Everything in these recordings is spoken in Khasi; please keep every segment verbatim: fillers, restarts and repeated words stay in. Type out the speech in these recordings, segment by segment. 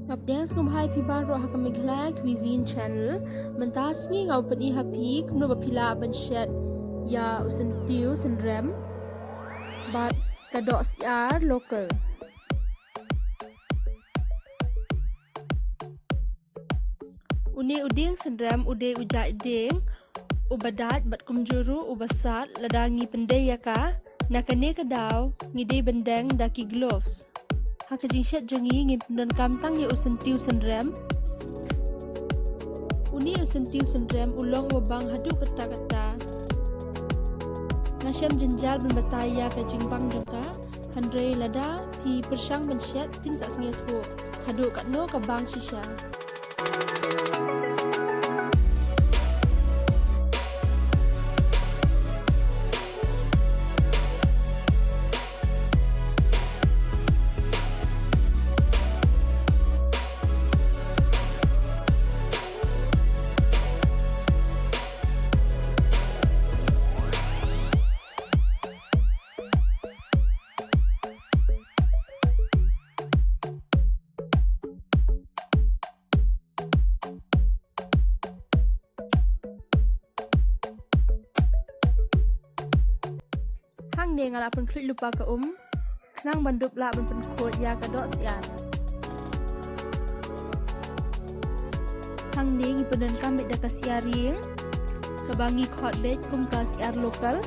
Nga pdiang sngewbha ïa phi baroh ha ka Meghalaya Cuisine Channel. Mynta sngi nga u pyni ha phi kumno ba phi lah ban shet ïa u syntiew synrem bad ka doh syiar local. Une u dieng synrem u dei u jait dieng uba dait bad kumjuh ruh uba sat. Lada ngi pyndei ïa ka, na kane ka daw ngi dei ban deng da ki gloves. Ha ka jingshet jong ngi ngin pyndonkam tang ïa u syntiew synrem. Une u syntiew synrem u long uba bang haduh katta katta. Nga shem jynjar ban batai ïa ka jingbang jong ka. Hynrei lada phi pyrshang ban shet, phin sa sngewthuh haduh katno ka bang shisha. Hangne nga la pynkhluit lypa ka um khnang ban dup lah ban pynkhuid ïa ka doh syiar. Hangne ngi pyndonkam beit da ka syiar ïing kaba ngi khot beit kum ka syiar local.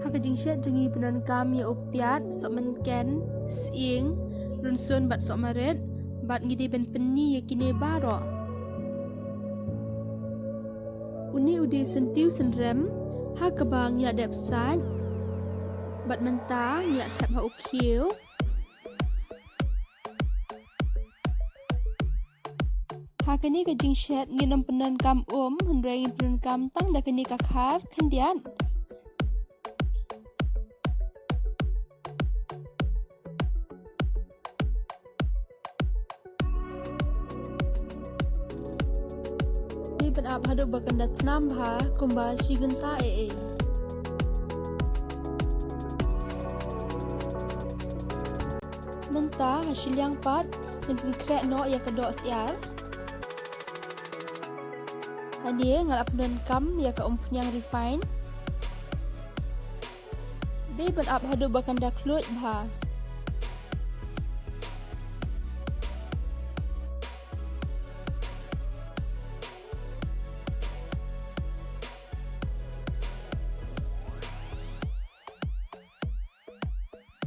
Ha ka jingshet jong ngi pyndonkam ïa u piat, sohmynken, sying, rynsun bad sohmarit, bad ngi dei ban pyni ïa kine baroh. Une u dei syntiew synrem ha kaba ngi la dep sait bad mynta ngi la thep ha u khiew. Ha kane ka jingshet ngin ym pyndonkam um, hynrei ngin pyndonkam tang da kane ka khar khyndiat. Dei ban ap haduh ba kan da thnam bha kumba shi kynta ei ei. Mynta ha shiliang pat ngin pynkhreh noh ïa ka doh syiar. Hangne nga la pyndonkam ïa ka umphniang refine. Dei ban ap haduh ba kan da khluit bha.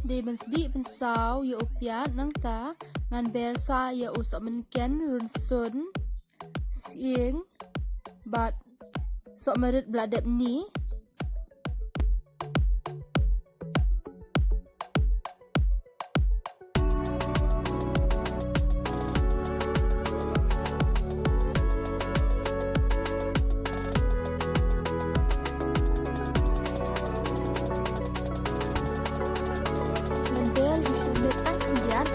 Dei ban sdieh pynsaw ïa u piat, nangta ngan ber sa ïa u sohmynken, rynsun, sying bad sohmarit ba la dep ni. Ngan ber ïa u sohmarit tang khyndiat.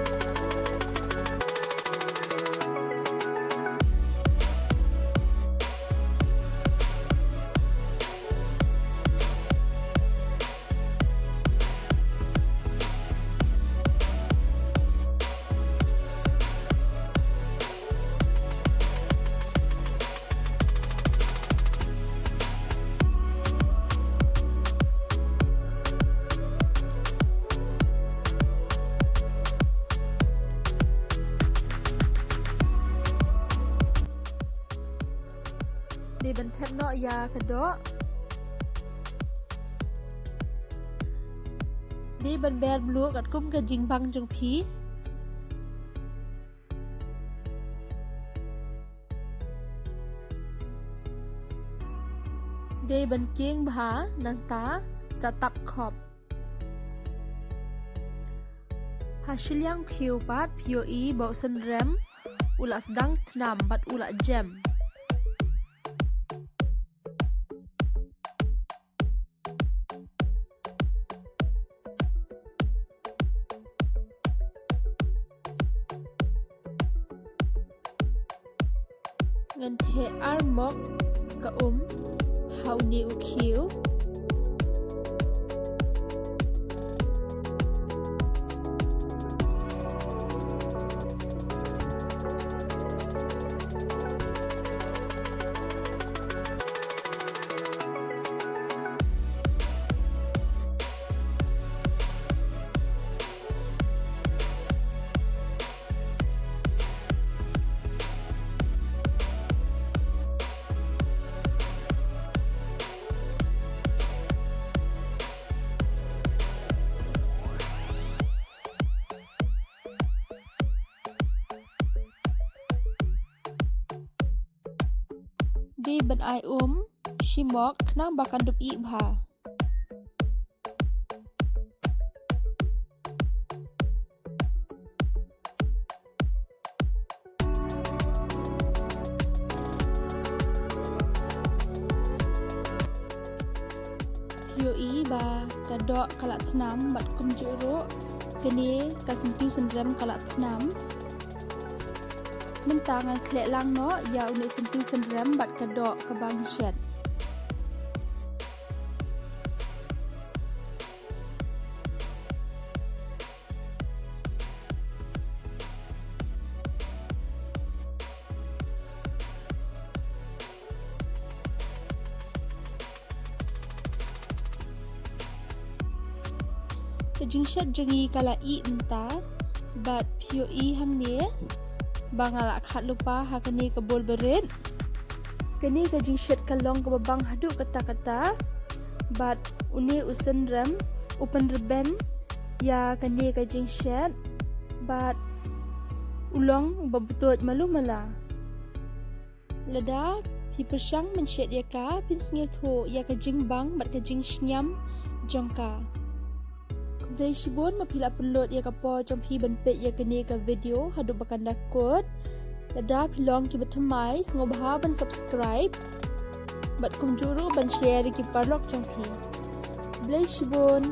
Dei ban thep noh ïa ka doh. Dei ban ber mluh katkum ka jingbang jong phi. Dei ban kieng bha nangta sa tap khop. Ha shiliang khiew pat phi ïohi ba u synrem u la sdang thnam bad u la jem. Ngan theh ar mok ka um ha une u khiew. Dei ban ai um shi mok khnang ba kan dup ih bha. Phi ïohi ba ka doh ka la thnam bad kumjuh ruh kane ka syntiew synrem ka la thnam. Mynta ngan khleh lang noh ïa une u syntiew synrem bad ka doh kaba ngi shet. Ka jingshet jong ngi ka la ih mynta bad phi ïohi hangne ba nga la khad lypa ha kane ka bowl barit. Kane ka jingshet ka long kaba bang haduh katta katta bad une u synrem u pynrben ïa kane ka jingshet bad u long ba btut malu mala. Lada phi pyrshang ban shet ïa ka, phin sngewthuh ïa ka jingbang bad ka jingsngewsih jong ka. Khublei shibun ba phi la pynlut ïa ka por jong phi ban peit ïa kane ka video haduh ba kan da kut. Lada phi long kiba thymmai, sngewbha ban subscribe bad kumjuh ruh ban share ïa ki paralok jong phi. Khublei shibun.